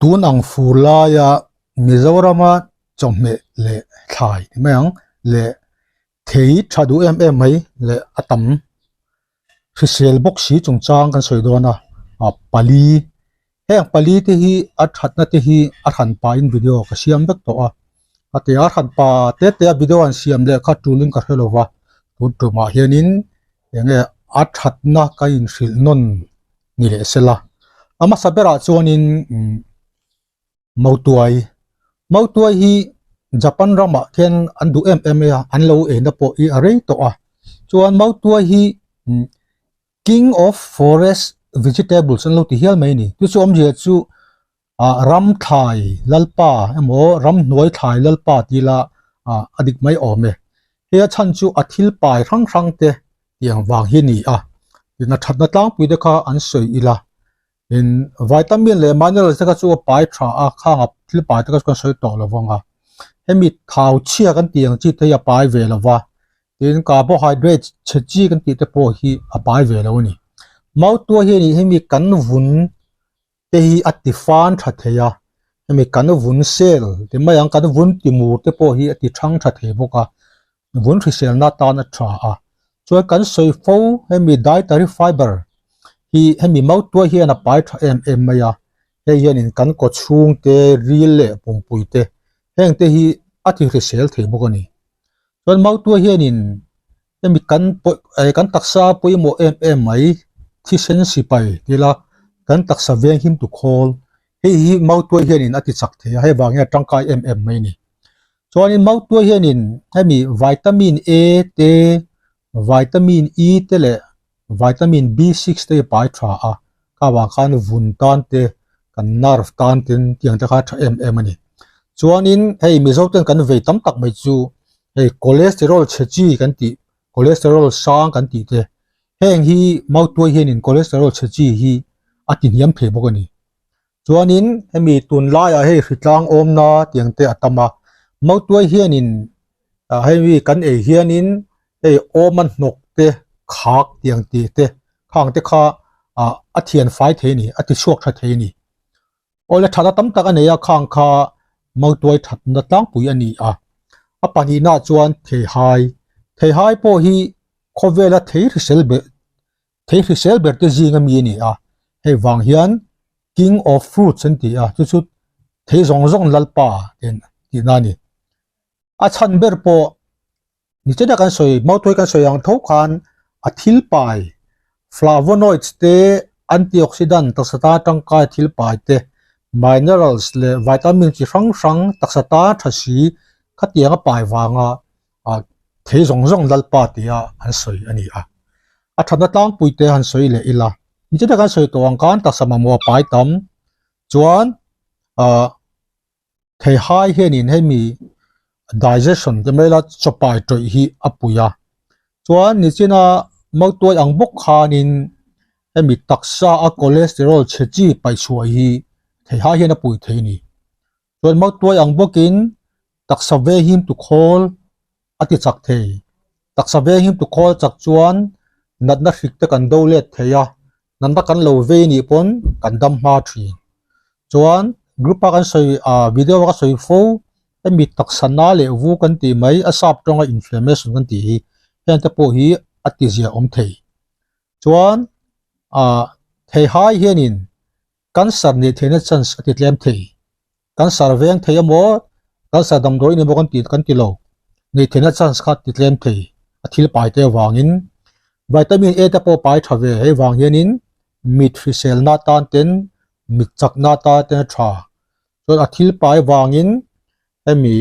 Tun ang fur laia Mizorama chawhmeh leh thlai ti mai ang leh thei tha duh em em mai leh a tam hrisel bawk si chungchang kan sawi dawn a ah pali heng pali te hi a thatna te hi a hran pahin video ka siam vek tawh a a ti a hran pa te te a video an siam leh kha tulin ka hre lo va tun tumah hianin eng nge a thatna ka inhrilh nawn ni leh sela a hmasa berah chuanin umm Mautuai Mautuai hi Japan ramah khian an duh em em mai a an lo eina pawh hi a rei tawh a chuan Mautuai hi umm king of forest vegetables an lo ti hial mai a ni chu chu awmzia chu ah ram thlai lalpa emaw ramhnuai thlai lalpa tih la ah a dik mai awm e he a chhan chu a thil pai hrang hrang te tiang vang hi a ni a tina thatna tlangpui te kha an sawi ila in vitamin leh minerals te kha chu a pai tha a khang a thil pai te kha chu kan sawi tawh lo vang a hemi thau chhia kan tih ang chi te hi a pai ve lo va tin carbohydrate chhe chi kan tih te pawh hi a pai ve lo a ni mautua hian ih hemi kan vun te hi a ti fan tha thei a hemi kan vun cell ti mai ang kan vun ti mur te pawh hi a ti thang tha thei bawk a vun hriselna atan a tha a chuan kan sawi fo hemi dietary fiber hi hemi mautuai hian a pai tha em em mai a hei hianin kan kaw chhung te ril leh pumpui te heng te hi a ti hrisel thei bawk a ni chuan mautuai hianin hemi kan pawh eh kan taksa pawimawh em em mai thisen sipai tila kan taksa veng him tu khawl hei hi mautuai hianin a ti chak thei a hei vang hian a tangkai em em mai a ni. Chuanin mautuai hianin hemi vitamin A te vitamin E te leh vitamin B6 te hi pai tha a kha vang khan vun tan te kan nerve tan ten tiang te kha a tha em em a ni. Chuanin hei Mizo ten kan vei tam tak mai chu hei cholesterol chhe chi kan tih cholesterol sang kan tih te heng hi mautuai hianin cholesterol chhe chi hi a ti hniam thei bawk a ni. Chuanin hemi tunlaiah hei hritlang awmna tiang te a tam a, mautuai hianin ah hemi kan ei hianin hei awma hnawk te khak tiang tih te khang te kha ah a thian fai thei a ni a ti chhuak tha thei a ni. Awle thatna tam tak a nei a khang kha mautuai thatna tlangpui a ni a, a pahnihnaah chuan theihai, theihai pawh hi khawvela thei hrisel ber Thei hrisel ber te zing ami a ni a, hei vang hian King of Fruits an ti a, chu chu thei zawng zawng lalpa tihna a ni. A chhan ber pawh nichina kan sawi mautuai kan sawi ang tho khan a thil pai flavonoids te antioxidant taksa tan tangkai thil pai te minerals leh vitamin chi hrang hrang taksa tan tha si khatiang a pai vanga ah thei zawng zawng lalpa tia an sawi a ni a. A thatna tlangpui te han sawi leh ila nichina kan sawi tawh ang khan taksa mamawh a pai tam chuan ah thei hai hianin hemi digestion te mai la chaw pai tawih hi a pui a chuan nichina mautuai ang bawk khanin hemi taksa a cholesterol chhe chi paihchhuah hi thei hai hian a pui thei a ni. Chuan mautuai ang bawkin taksa ve him tu khawl a ti chak thei. Taksa ve him tu khawl chak chuan natna hrik te kan do let thei a, natna kan lo vei nih pawn kan dam hma thin. Chuan group a kan sawi ah video a ka sawi fo hemi taksa na leh vu kan tih mai a sap tawnga inflammation kan tih hi heng te pawh hi a ti zia awm thei. Chuan ah theihai hianin Cancer nih theihna chance a ti tlem thei. Cancer veng thei emaw, cancer damdawi in emaw kan ti kan ti lo. Nih theihna chance kha ti tlem thei a thil pai te avangin vitamin A te pawh pai tha ve hei vang hianin mit hriselna tan ten mit chakna tan ten a tha. Chuan a thil pai vangin hemi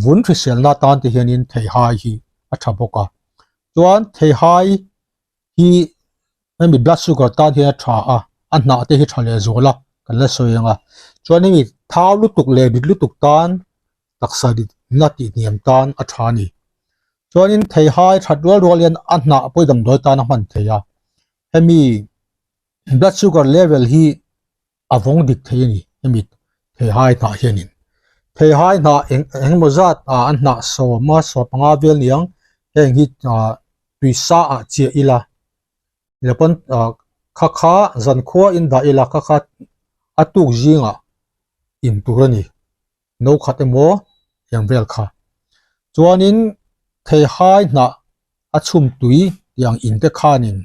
vun hriselna tan te hianin theihai hi a tha bawk a. Chuan theihai hi hemi blood sugar tan hian a tha a, a hnah te hi tha leh zual a kan la sawi ang a, chuan hemi thau lutuk leh rit lutuk tan taksa rit na tih hniam tan a tha a ni. Chuanin theihai that rual rual hian a hnah pawh hi damdawi tan a hman thei a, hemi blood sugar level hi a vawng dik thei a ni hemi theihai hnah hianin. Theihai hnah eng engemaw zat ah an hnah sawm a sawm panga vel niang heng hi ah tui sa ah chiah ila leh pawn ah kha kha zankhua in dah ila kha kha a tuk zingah. in tur a ni. No khat emaw eng vel kha. Chuanin theihai hnah a chhum tui tih ang in te khanin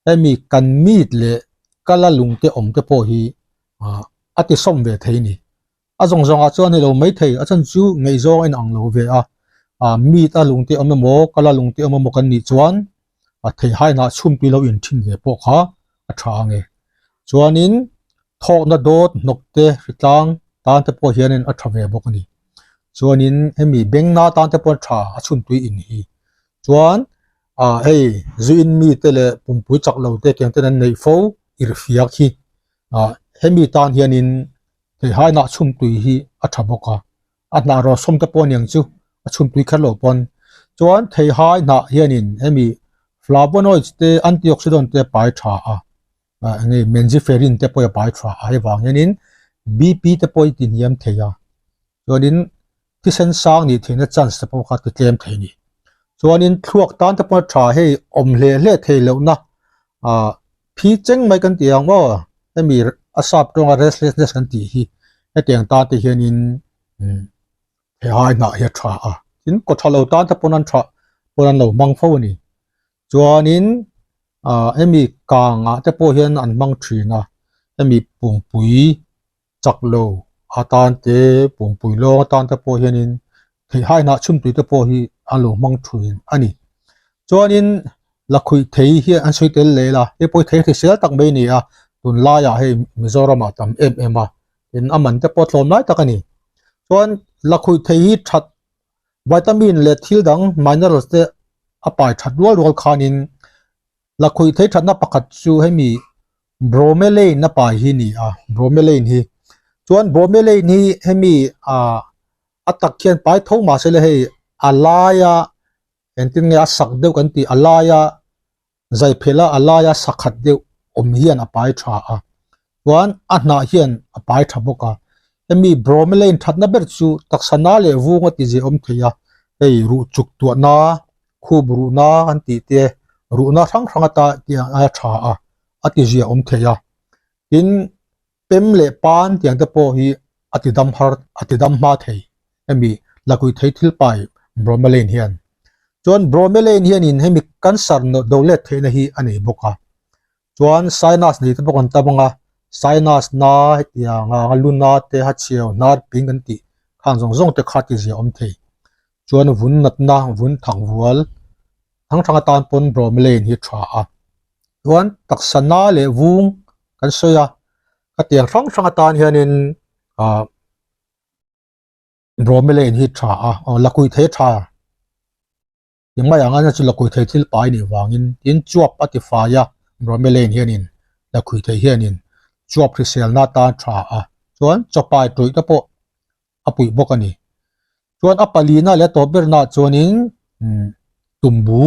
hemi kan meat leh kala lung te awm te pawh hi a ti sawm ve thei a ni. A zawng zawngah chuan ni lo mai thei a chan chu ngaihzawng a inang lo ve a, meat a lung te awm emaw kala lung te awm emaw kan nih chuan a theihai hnah chhum tui lo in thin ve pawh kha a tha ang e. Chuanin thawkna dawt hnawk te hritlang tan te pawh hianin a tha ve bawk a ni. Chuanin hemi bengna tan te pawh a tha a chhun tui in hi. Chuan ah hei zu in mi te leh pumpui chak lo te tiang ten an neih fo irhfiak hi ah hemi tan hianin theihai hnah chhum tui hi a tha bawk a. A hnah rawh sawm te pawh aniang chu a chhun tui kher loh pawn chuan theihai hnah hianin hemi flavonoids te antioxidant te pai tha a ah enge mangiferin te pawh a pai tha a hei vang hianin B_P te pawh i ti hniam thei a chuanin thisen sang nih theihna chance te pawh kha ti tlem thei a ni chuanin thluak tan te pawh a tha hei awm hle hle thei lohna ah phi cheng mai kan tih ang maw hemi a sap tawnga restlessness kan tih hi hetiang tan te hianin umm theihai hnah hi a tha a tin kaw tha lo tan te pawn an tha pawn an lo hmang fo a ni chuanin ah hemi kangah te pawh hian an hmang thin a hemi pumpui chak lo atan te pumpui lawng atan te pawh hianin theihai hnah chhumtui te pawh hi an lo hmang thin a ni chuanin lakhuih thei hi an sawi tel leh la hei pawh hi thei hrisel tak mai a ni a tunlaiah hei Mizoramah tam em em a tin a man te pawh tlawm lai tak a ni chuan lakhuih thei hi that vitamin leh thil dang minerals te a pai that rual rual khanin lakhuih thei thatna pakhat chu hemi bromelain a pai hi a ni a bromelain hi chuan bromelain hi hemi ah a tak hian pai tho mahse le hei a laia engtin nge a sak deuh kan tih a laia zai phelh a a laia sakhat deuh awm hian a pai tha a chuan a hnah hian a pai tha bawk a hemi bromelain thatna ber chu taksa na leh vung a ti zia awm thei a hei ruh chuk tuah na khup ruh na an tih te ruh na hrang hrang ata tiang a tha a a ti zia awm thei a tin pem leh pan tiang te pawh hi a ti dam har a ti dam hma thei hemi lakui thei thil pai bromelain hian chuan bromelain hianin hemi cancer do let theihna hi a nei bawk a chuan sinus nei te pawh kan tam ang a sinus na hetiang anga lu na te ha chhiau hnar ping kan tih khang zawng zawng te kha ti zia awm thei chuan vun natna vun thak vual thang thang atan pawn bromelain hi tha a chuan taksa na leh vung kan sawi a khatiang hrang hrang atan hianin ah bromelain hi tha a aw lakhuih thei tha ti mai ang a chu lakhuih thei thil pai nih vangin tin chuap a ti fai a bromelain hianin lakhuih thei hianin chuap hriselna atan tha a chuan chawpai tawih te pawh a puih bawk a ni. Chuan a palina leh a tawp berna chuanin tumbu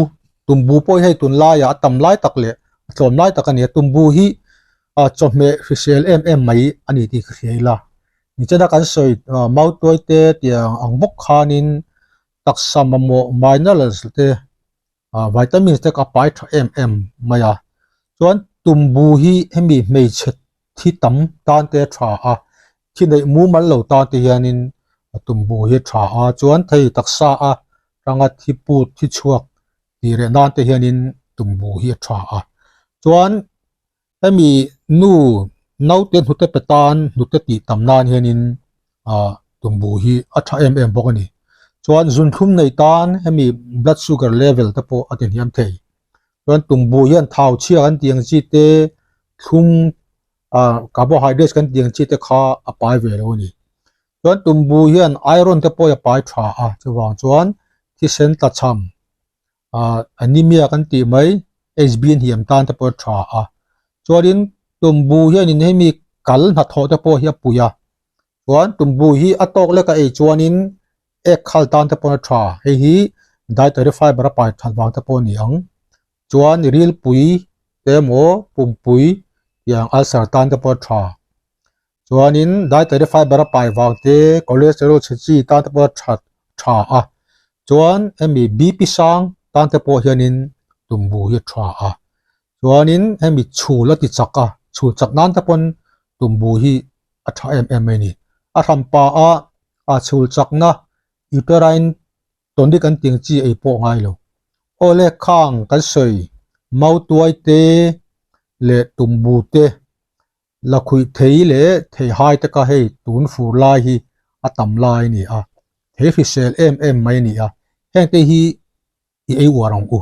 tumbu pawh hi hei tunlaiah a tam lai tak leh a tlawm lai tak a ni a tumbu hi chawhmeh hrisel em em mai a ni tih ka hria ila nichina kan sawi mautuai te tiang ang bawk khanin taksa mamawh minerals te vitamins te ka pai tha em em mai a chuan tumbu hi hemi hmeichhe thi tam tan te a tha a thi neih mumal lo tan te hianin tumbu hi a tha a chuan thei taksa a tanga thi put thi chhuak tih reh nan te hianin tumbu hi a tha a chuan hemi nu naute hnute pe tan hnute tih tam nan hianin ah tumbu hi a tha em em bawk a ni chuan zunthlum nei tan hemi blood sugar level te pawh a ti hniam thei chuan tumbu hian thau chhia kan tih ang chi te thlum ah carbohydrates kan tih ang chi te kha a pai ve lo a ni chuan tumbu hian iron te pawh a pai tha a chuvang chuan thisen tlachham ah anemia kan tih mai H_B an hiam tan te pawh a tha a chuanin tumbu hianin hemi kal hnathawh te pawh hi a pui a chuan tumbu hi a tawk lek a ei chuanin ek khal tan te pawh a tha hei hi dietary fiber a pai that vang te pawh a ni ang chuan rilpui te emaw pumpui tiang ulcer tan te pawh a tha chuanin dietary fiber a pai vang te cholesterol chhe chi tan te pawh a that tha a chuan hemi B_P sang tan te pawh hianin tumbu hi a tha a chuanin hemi chhul a ti chak a chhul chak nan te pawn tumbu hi a tha em em mai a ni. A hranpa a a chhul chakna uterine tonic an tih ang chi ei pawh ngai lo. Awle khang kan sawi mautuai te leh tumbu te lakhuih thei leh theihai te kha hei tun fur lai hi a tam lai a ni a, thei hrisel em em mai a ni a, hengte hi i ei uar ang u.